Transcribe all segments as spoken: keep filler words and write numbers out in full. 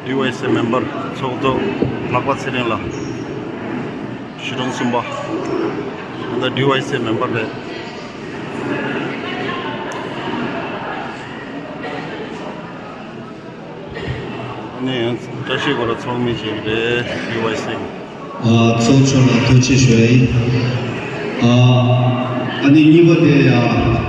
ཌི་ཝའི་སི་མེམ་པར་ཚོགས་གཙོ་ལག་པ་ཚེ་རིང་ལགས། གཞིས་གྲོང་གསུམ་པ། ད་ལྟ་ཌི་ཝའི་སི་མེམ་པར་རེད། ཨ་ནི་བཀྲ་ཤིས་སྒོ་ར་ཚོགས་མི་ཅིག་རེད། ཌི་ཝའི་སི། ཨ། ཚོགས་གཙོ་ལ་ཐུགས་རྗེ་ཆེ་ཞུ་ཡ་ཡིན། ཨ། ཨ་ནི་གཉིས་པ་དེ་ཡ།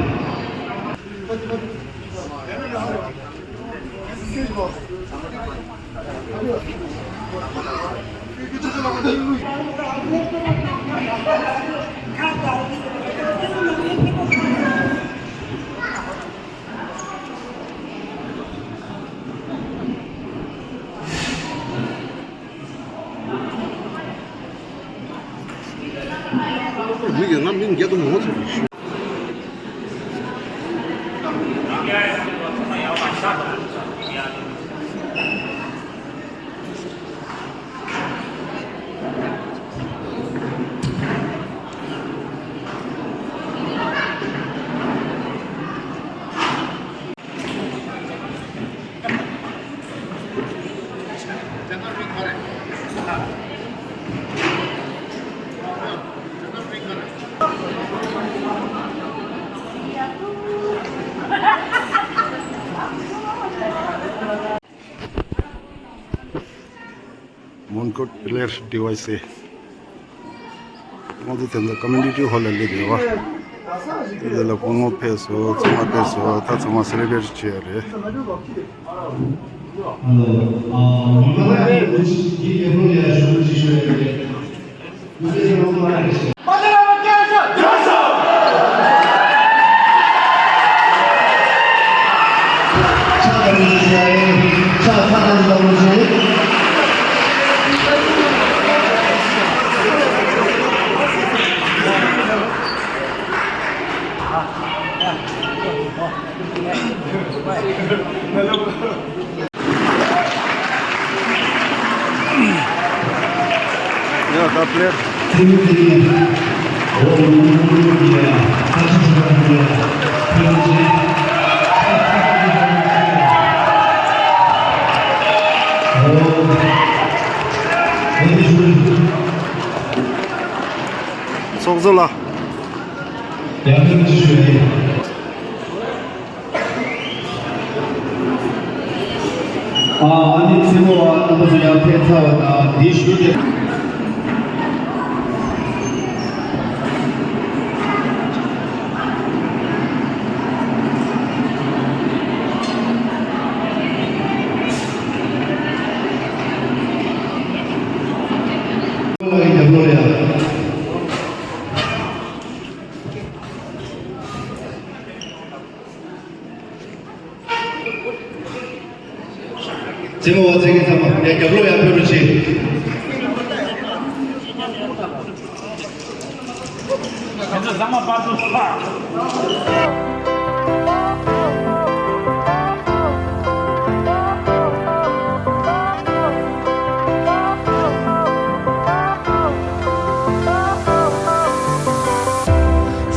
མི་གི་ང་མི་འགྱེད་དུ་མོ་ཚོ། མོན་གྷོ་པི་ལེར་ཌི་ཝའི་སི། ཁོང་ཚོ་དེ་ཚོ་ཀོ་མུ་ནི་ཊི་ཧོལ་ལ་སླེབས་ཡོད་པ། དེ་ལ་སྐུ་ངོ་ཕེབས་སོང་། ཚང་མ་ཕེབས་སོང་། ད་ཚང་མ་སེ་ལེ་བྷི་རེཊ་བྱས་ཡོད་རེད། ཡ་ད་པི་ལེར། ཚོགས་གཙོ་ལགས། ཡང་ཐུགས་རྗེ་ཆེ། ཨ་ཨ་ནི་རྩེད་མོ་བ་རྣམ་པ་ཚོ་ཡར་ཕེབས་ཚར་བ་དང་འདི་ཞུ་སྟེ། རྩེད་མོ་བ་རྩེད་མཁན་ཚང་མ་ཡ་རྒྱབ་ལོགས་ཡར་ཕེབས་རོགས་གྱིས། ཁྱེད་ཚོ་ཚང་མ་པར་དུ་ཕ།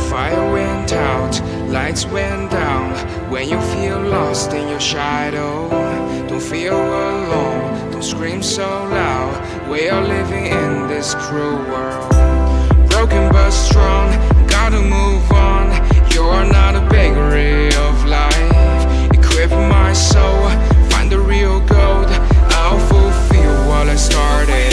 Fire went out, lights went down. When you feel lost in your shadow, don't feel alone, don't scream so loud. We are living in this cruel world. Broken but strong, gotta move on. You are not a bakery of life. Equip my soul, find the real gold. I'll fulfill what I started.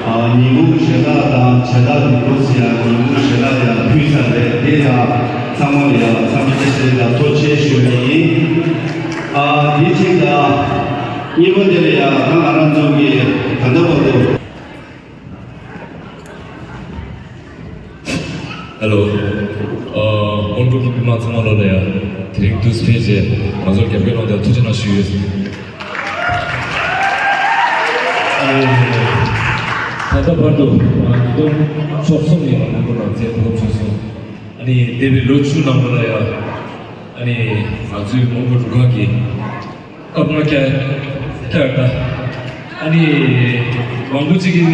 ཉིན་གུང་ཞལ་ལག་དང་བྱེ་ལག་ཉིན་གུང་ཟེར་ཡ་ཉིན་གུང་ཞལ་ལག་ཡང་ཕུལ་ཚར་རེད། དེ་ཡང་ཚང་མ་ལ་ཡང་འཚམས་འདྲི་བཀྲ་ཤིས་བདེ་ལེགས་དང་ཐུགས་རྗེ་ཆེ་ཞུ་ཡ་ཡིན། ཨ་དེ་གཅིག་དང་། གཉིས་པ་དེ་ལ་ཡང་ད་ང་རང་ཚོ་གི་ད་ལྟ་བར་དུ། ཧེ་ལོ། ཨ་སྔོན་འགྲོ་གི་མི་མང་ཚང་མ་ལོ་ལ་ཡ་དེ་རིང་དུས་ཕེབས་རྗེས་ང་ཚོར་རྒྱབ་སྐྱོར་གནང་བར་ཐུགས་རྗེ་གནང་ཞུ་ཡོད། ཨ་ད་ལྟ་བར་དུ་ང་ཉིས་སྟོང་བཅུ་གསུམ་ནས་ང་མོན་གྷོ་ནང་བཙན་ཐོབ་བྱུང་སོང་། ཨ་ནི་འདས་པའི་ལོ་བཅུ་ནང་ལོ་ལ་ཡ་ཨ་ནི་ང་ཚོའི་མོན་གྷོ་རུ་ཁག་གི་སྐབས་ལྔ་བརྒྱ་བརྒྱ་ད། ཨ་ནི་མང་པོ་ཅིག་གིས་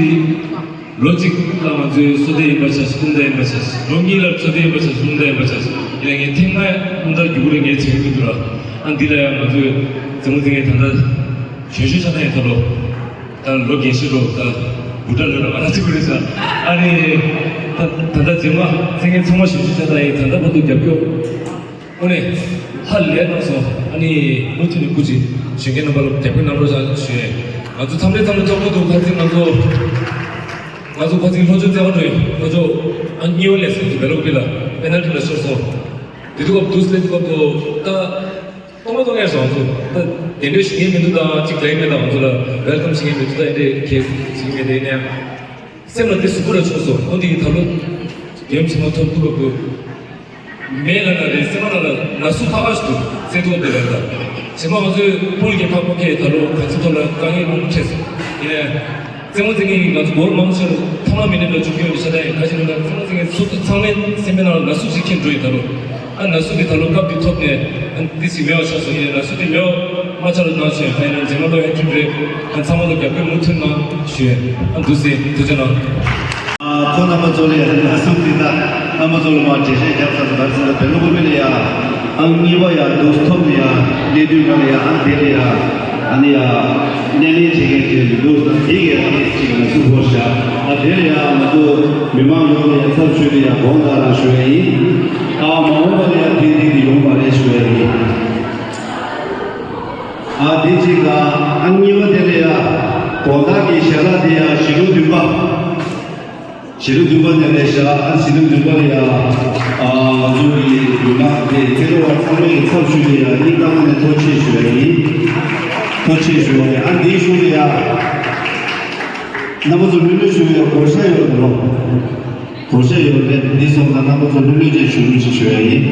ལོ་གཅིག་ལ་ང་ཚོའི་བསོད་བདེ་ཡིན་པ་བྱ་ཞིག་རླུང་རྟ་ཡིན་པ་བྱ་ཞིག་ལོ་གཉིས་ལ་བསོད་བདེ་ཡིན་པ་བྱ་ཞིག་རླུང་རྟ་ཡིན་པ་བྱ་ཞིག་ཡིན་ན་ངས་ཐེངས་མ་རླུང་རྟ་རྒྱུག་པ་རེད་ངས་བྱེད་ཀྱི་མི་འདུག་ར། ཨ་འདི་ལ་ཡང་ང་ཚོའི་རྩེད་མོ་རྩེ་མཁན་ད་ལྟ་གཞོན་གཞོན་ཆགས་ད་ཡིན་ད་ལོ། ད་ལོ་རྒན་ཤོས་འགྲོ་ད་བུ་ཕྲུག་ལོས་ང་རང་གཅིག་པུ་རེད་ཤག་ཨ་ནི་ད་ད་ལྟ་རྩེད་མོ་རྩེ་མཁན་ཚང་མ་གཞོན་གཞོན་ཆགས་ད་ཡིན། ད་ལྟ་བར་དུ་རྒྱབ་སྐྱོར། དངོས་གནས་ཧ་ལས་གནང་སོང་། ཨ་ནི་མུ་མཐུད་ནས་སྐུ་མཁྱེན་གཞོན་སྐྱེས་རྣམ་པ་ལ་རྒྱབ་སྐྱོར་གནང་རོགས་བྱ་ཞུ་ཡས། ང་ཚོ་མཚམས་རེ་མཚམས་རེ་ཚོགས་པ་འདུག་ཁ་ཚིག་ང་ཚོ་ང་ཚོ་ཁ་ཚིག་ལྷོ་ཕྱོགས་བརྩེ་བ་འགྲོ་ཡིན་ལྷོ་ཕྱོགས་ཨ་གཉིས་པ་ལས་སོང་ཚེ་བེ་ལོག་པི་ལ་པེ་ནལ་ཊི་ལ་ཤོར་སོང་། དེ་དུས་སྐབས་དུས་སླེབས་དུས་སྐབས་དུ་ད་གཏོང་མ་གཏོང་ཡས་སོང་ང་ཚོ་ད་གདན་འདྲེན་ཞུ་མཁན་མི་འདུག་ད་ཅིག་ལེགས་མེད་ད་ང་ཚོ་ལ་ཝེལ་ཀམ་བྱེད་མཁན་མི་འདུག་ད་ཨེ་འདྲས་གལ་བྱེད་ཀྱི་མེད་དེ་ཡིན་ན་ཡང་། སེམས་ལ་དེ་ཟུག་པོ་ར་ཆོག་སོང་། འོ་འདི་ཡི་ད་ལོ་རྒྱུན་ཕྱི་མ་ཐོབ་ཐུབ་པ་དགོས། མེད་ལ་ན་རེད་སེམས་ལ་ན་ན་སུ་ཕ་ག་ཞིག་ཏུ་བཙན་ཐོག་དེ་རེད་ད། ཕྱི་མ་ང་ཚོའི་ཕུལ་གྱི་ཁག་པོ་ཁེ་ད་ལོ་ག་ཚོད་ཐོབ་ལ་དཀའ་ངལ་མང་པོ་འཕྲད་སོང་། ཡིན་ནའི་རྩེད་མོ་རྩེ་མཁན་གྱི་ང་ཚོ་སྒོར་མང་ཆེ་རུ་ཐོག་མ་མི་ནས་ལ་བཅུག་རྒྱུ་ཡོད་ཤ་ད་ཡིན་ག་ཅི་ན་ད་རྩེད་མོ་རྩེ་མཁན་ཚོ་ཚང་མའི་སེམས་པའི་ནང་ལ་ན་སུ་ཞིག་ཁྱེར་འགྲོ་ཡིན་ད་ལོ། ཨ་ན་སུ་དེ་ད་ལོ་སྐབས་དེ་ཐོབ་ནས་ཨ་འདི་སི་མེ་བ་ཆགས་སོང་ཡིན་ན་སུ་དེ་མེ་བ་མ་ཆགས་ལ་ནང་ཞེས་ཧ་ཡིན་ན་རྗེས་མ་ལོ་ཧེ་ཁྲིད་རེད། ཨ་ཚང་མ་ལོ་རྒྱབ་སྐྱོར་མུ་མཐུད་གནང་ཞུ་ཡས། ཨ་འདུག་སེ་ཐུགས་རྗེ་གནང་། ཨ་ཁོ་རྣམ་པ་ཚོ་ལ་ཡང་ན་སུ་དེ་ད་རྣམ་པ་ཚོ་ལ་མ་འགྲེལ་བཤད་རྒྱབ་ཚར་ཚར་ཚར་བེ་ལོ་ཀོ་མི་ལ་ཡ་ཨང་གཉིས་པ་ཡ་འདུག་ཐོབ་ནས་ཡ་གནས་དུས་ག་ལ་ཡ་ཨང་དེ་ལ་ཡ། ཨ་ནི་ཡ། སྣེ་ལེན་བྱེད་མཁན་དེ་མི་འདུག་དེ་གས་ཨ་ནི་གཅིག་ལ་སུ་བོར་བཞག་ཨ་དེ་ལ་ཡ་ང་ཚོ་མི་མང་ཡོངས་ལ་ཡ་ཚབ་ཞུས་ཏེ་ཡ་དགོངས་དག་རང་ཞུ་ཡ་ཡིན། ཨ་མ་འོངས་པ་ལ་ཡ་དེ་འདི་འདི་ཡོང་བ་རེད་ཞུ་ཡ་ཡིན། ཨ་དེ་གཅིག་ལ་ཨ་གཉིས་པ་དེ་ལ་ཡ་དགོངས་དག་གི་ཞལ་ལག་དེ་ཡ་ཞི་ལུ་བདུན་པ། ཞི་ལུ་བདུན་པ་ནས་ལས་བཞག་ཨ་ཞི་ལུ་བདུན་པ་ལ་ཡ། ཨ་ང་ཚོ་གི་མི་མང་དེ་ཚེ་རིང་བ་ཚང་མའི་ཚབ་ཞུས་ཏེ་ཡ་སྙིང་ཐག་པ་ནས་ཐུགས་རྗེ་ཆེ་ཞུ་ཡ་ཡིན། ཐུགས་རྗེ་ཆེ་ཞུ་ཡ་ཡིན། ཨ་འདིའི་གཞུག་ལ་ཡ། རྣམ་པ་ཚོ་ལྷོད་ལྷོད་ཞུ་ཡ་གོ་ཤ་ཡོད་དོ། གོ་ཤ་ཡོད་རེད། འདི་སོང་ཙང་རྣམ་པ་ཚོ་ལྷོད་ལྷོད་ཅིག་ཞུ་རོགས་ཞེས་ཞུ་ཡ་ཡིན།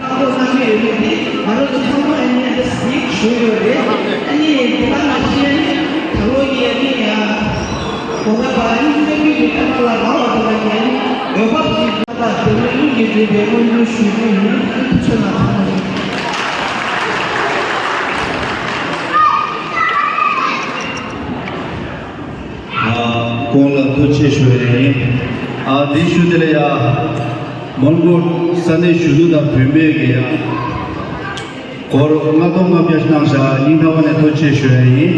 ཁག་པོ་གནང་གི་ཡོད་མེད་དེ་ང་རང་ཚོ་ཚང་མ་ཨ་ནི་ཨ་ནི་ཞུ་ཡོད་རེད། ཨ་ནི་དེ་ག་ནང་བཞིན་ད་ལོ་ཡི་ཨ་ནི་ཡ་གོ་ད་པ་ཨ་ནི་སྟོན་གྱི་ཡོད་ཀྱང་ལ་རག་པ་དེ་ལ་ཡ་ཨ་ནི་འོས་འབབ་ཅིག་ད་ལྟ་དེ་ལོ་ཡིན་གྱི་རེད་པའི་སྨོན་འདུན་ཞུ་རྒྱུ་ཡིན། ཐུགས་རྗེ་གནང་། ཨ་ཁོང་ལ་ཐུགས་རྗེ་ཆེ་ཞུ་ཡ་ཡིན། ཨ་འདི་ཞུ་དེ་ལ་ཡ། མོན་གྷོ་ས་གནས་གཞོན་ནུ་དང་བུད་མེད་ཀྱི་ཡ། སྒོར་ལྔ་སྟོང་ལྔ་བརྒྱ་གནང་བཞག་སྙིང་ཐག་པ་ནས་ཐུགས་རྗེ་ཆེ་ཞུ་ཡ་ཡིན།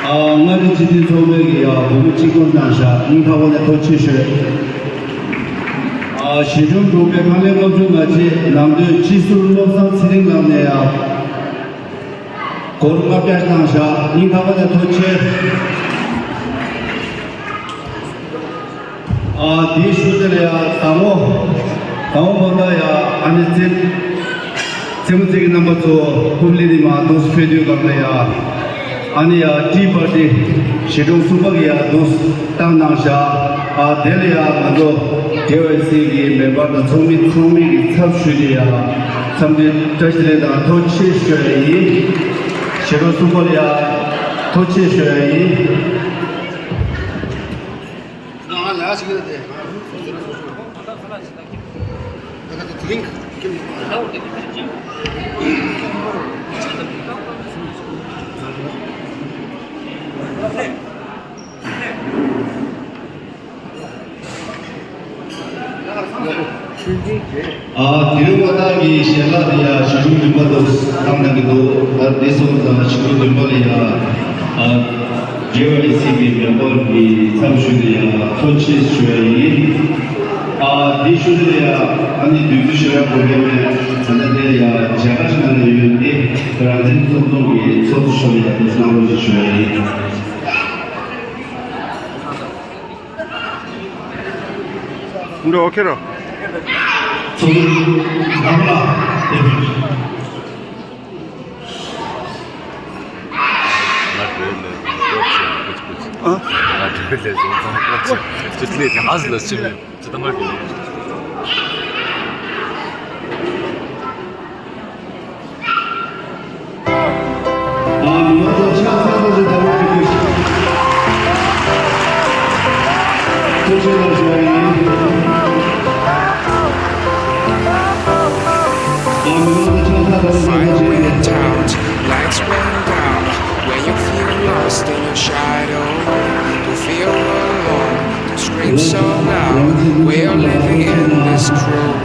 ཨ་མངའ་རིས་སྤྱི་མཐུན་ཚོགས་པའི་གི་ཡ་སྒོར་མོ་གཅིག་སྟོང་གནང་བཞག་སྙིང་ཐག་པ་ནས་ཐུགས་རྗེ་ཆེ་ཞུ་ཡ་ཡིན། ཨ་གཞིས་གྲོང་དྲུག་པའི་ཁང་ལས་ལྔ་བཅུ་ང་གཅིག་ནང་དོན་སྤྱི་ཟུར་བློ་བཟང་ཚེ་རིང་ལགས་ནས་ཡ། སྒོར་ལྔ་བརྒྱ་གནང་བཞག་སྙིང་ཐག་པ་ནས་ཐུགས་རྗེ་ཆེ། ཨ་དེའི་གཞུག་དེ་ལ་ཡ་དང་པོ། དང་པོ་བོ་ད་ཡ་ཨ་ནི་རྩེད། རྩེད་མོ་རྩེ་གི་རྣམ་པ་ཚོ་ཧུབ་ལི་ནི་མ་དུས་ཕེ་དུས་སྒང་ལ་ཡ། ཨ་ནི་ཡ་ཏི་པར་ཏི་གཞིས་གྲོང་གསུམ་པ་གི་ཡ་དུས་བཏང་གནང་བཞག་ཨ་དེ་ལ་ཡ་ང་ཚོ་ཀེ་ཝའི་སི་གི་མེམ་བར་དང་ཚོགས་མི་ཚང་མས་གི་ཚབ་ཞུས་ཏེ་ཡ། འཚམས་འདྲི་བཀྲ་ཤིས་བདེ་ལེགས་དང་ཐུགས་རྗེ་ཆེ་ཞུ་ཡ་ཡིན། གཞིས་གྲོང་གསུམ་པ་ལ་ཡ་ཐུགས་རྗེ་ཆེ་ཞུ་ཡ་ཡིན། ཨ་དེ་རིང་བ་དག་གི་ཞལ་ལག་དེ་ཡ་ཞི་ལུ་བདུན་པ་དུ་བཏང་གནང་གི་འདུག་ད་དེ་སོང་ཙང་ཞི་ལུ་བདུན་པ་ལ་ཡ་ཨ་ཀེ་ཝའི་སི་གི་མེམ་བར་གི་ཚབ་ཞུས་ཏེ་ཡ་ཐུགས་རྗེ་ཆེ་ཞུ་ཡ་ཡིན། ཨ་དེ་ཞུ་དེ་ལ་ཡ་ཨ་ནི་དུས་ཚོད་ཞེ་དྲག་འགོར་གི་མེད། ད་ལྟ་དེ་ལ་ཡ་མཇལ་ཁ་ཞིག་གནང་ནས་ཡོད་དེ་རང་བཙན་ཚོགས་ཆུང་གི་ཚོགས་གཙོ་མཆོག་ལ་ཡ་དེ་གནང་རོགས་ཞེས་ཞུ་ཡ་ཡིན། འགྲོ། ཨོ་ཁེ་རོ། ཚོགས་འདུ་ནང་ལ་དེ་བཞིན། ང་བྲོས་ལས་ཀོ་ཆེ་ཀོ་ཆེ་ཀོ་ཆེ། ཨ། ང་བྲོས་ལས་བཟོ་ཚང་ཀོ་ཆེ་ཅི་ལས་དེ་ཧ་ཟི་ལ་ཆི་མེད་ཅི་ད་མ་བྲོས། Fire went out, lights went down. When you feel lost in your shadow, you feel alone, you scream so loud. We're living in this cruel